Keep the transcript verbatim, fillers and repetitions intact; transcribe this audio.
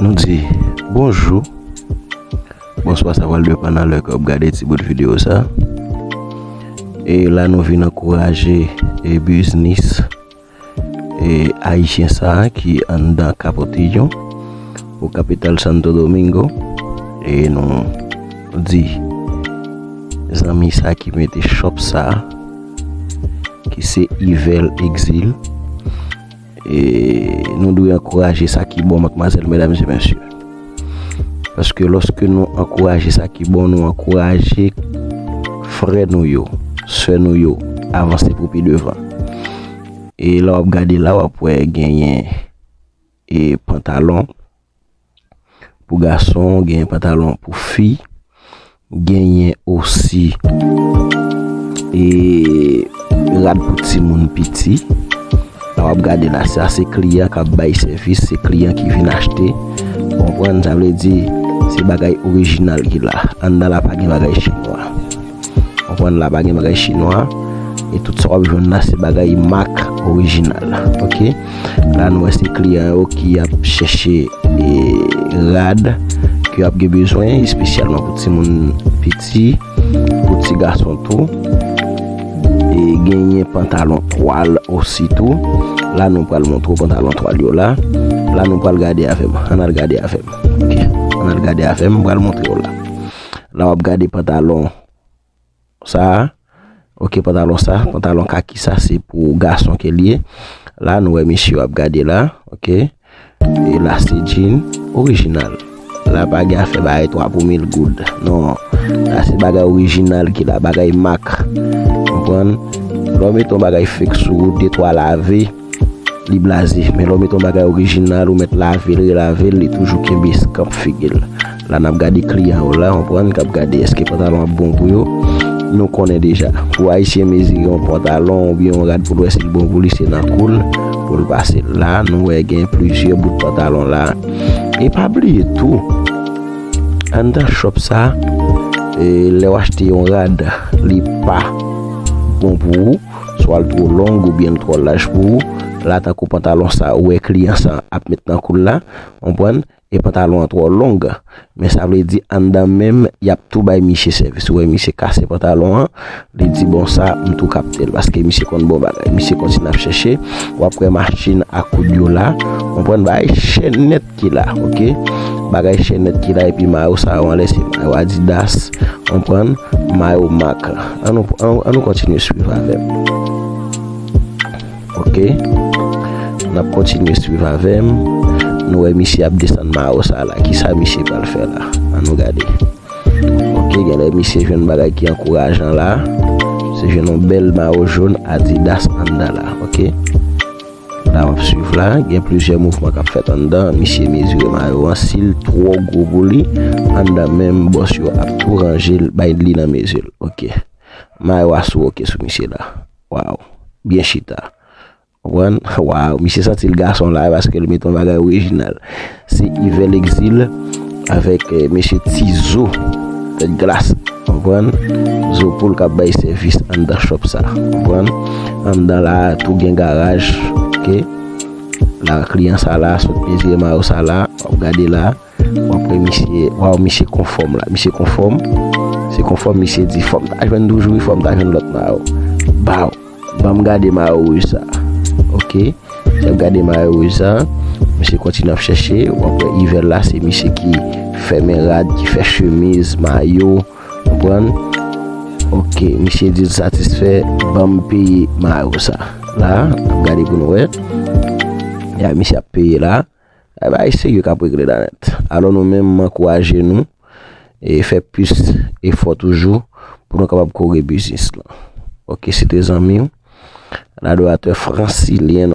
Nou di bonjou, bonswa, sa pral depann nan lè ke w ap gade ti bout videyo sa. E la nou vin ankouraje e biznis e ayisyen sa ki anndan Capotillo, ou kapital Santo Domingo. E nou di zanmi sa ki mete shop sa, ki se Yvel Exil. E nou dwe ankouraje sa ki bon, madmwazèl, medam e mesye. Paske lòske nou ankouraje sa ki bon, nou ankouraje frè nou yo, sè nou yo avanse pou pi devan. E la w ap gade la, w ap wè genyen e pantalon pou gason, genyen pantalon pou fi, genyen osi e rad pou timoun piti. La w ap gade la, sa se kliyan k ap bay sèvis, se kliyan ki vin achte. Konprann, sa vle di se bagay orijinal ki la. Anndan la pa gen bagay chinwa. Konprann, la pa gen bagay chinwa. E tout sa w ap jwenn la se bagay mak orijinal. Oke. La nou wè se kliyan yo ki ap chèche e rad ke y ap gen bezwen, espesyalman pou timoun piti, pou ti gason tou. E genyen pantalon twal osi tou. La nou pral montre w pantalon twal yo la. La nou pral gade avè m. Ann al gade avè m. Oke. Ann al gade avè m, m pral montre w la. La w ap gade pantalon sa. Oke, pantalon sa, pantalon kaki sa, se pou gason ke l ye. La nou wè mesye yo ap gade la. Oke. E la se jean orijinal. La pa gen afè bagay twa pou mil goud. Non. La se bagay orijinal ki la, bagay mak. Konprann? Lè w mete yon bagay fake sou ou, de twa lave, li blaze. Men lè w mete yon bagay orijinal, ou mèt lave l, relave l, li toujou kenbe eskanp figi l. La n ap gade kliyan yo la, konprann, k ap gade èske pantalon ap bon pou yo. Nou konnen deja. Pou ayisyen mezire yon pantalon oubyen yon rad pou l wè si l bon pou li, se nan kou l pou l pase l. La nou wè gen plizyè bout pantalon la. E pa bliye tou, anndan shop sa, e lè w achte yon rad, li pa bon pou ou, swa l twò long oubyen l twò laj pou ou. La tankou pantalon sa, ou wè kliyan sa ap met nan kou l la, konprann? E pantalon an twò long. Men sa vle di anndan menm, y ap tou bay misye sèvis. Ou wè misye kase pantalon an, li di, "Bon, sa, m tou kapte l," paske misye konn bon bagay. Misye kontinye ap chèche, w ap wè machin a koud yo la. Konprann, bagay chè nèt ki la, oke? Bagay chè nèt ki la, epi mayo sa yo anlè se mayo Adidas, konprann, mayo mak. Ann nou, ann, ann nou kontinye swiv avè m. Oke. N ap kontinye swiv avè m. Nou wè misye ap desann mayo sa la. Kisa misye pral fè la? Ann nou gade. Oke, genlè misye jwenn bagay ki ankourajan la. Se jwenn yon bèl mayo jòn Adidas anndan la. Oke. La w ap swiv la, gen plizyè mouvman k ap fèt anndan. Misye mezire mayo an, si l twò gwo pou li, anndan menm bòs yo ap tou ranje l, bay li nan mezi l. Oke. Mayo a sou oke sou misye la. Waw. Byen chita. Konprann? Waw, misye santi l gason la, paske l mete yon bagay orijinal. Se Yvel Exil avèk, eh, mesye Tizo, tèt glas. Konprann? Zo poul k ap bay sèvis anndan shop sa. Konprann? Anndan la tou gen garaj. Oke? La kliyan sa la, sot mezire mayo sa la, w ap gade la. W ap wè misye, waw, misye konfòm la. Misye konfòm. Se konfòm misye di, "Fò m ta jwenn toujou wi, fò m ta jwenn lòt mayo." Baw. Ban m gade mayo wouj sa. Oke. Lè w gade mayo wouj sa, misye kontinye ap chèche. W ap wè Yvel la, se misye ki fèmen rad, ki fè chemiz, mayo. Konprann? Oke, misye di l satisfè, ban m peye mayo sa. La, n ap gade pou nou wè. Ya, misye ap peye la. Bagay serye k ap regle la nèt. Alò nou menm, m ankouraje nou e fè plis efò toujou pou nou kapab kore biznis lan. Oke, se te zanmi w, ladoratè Francilien.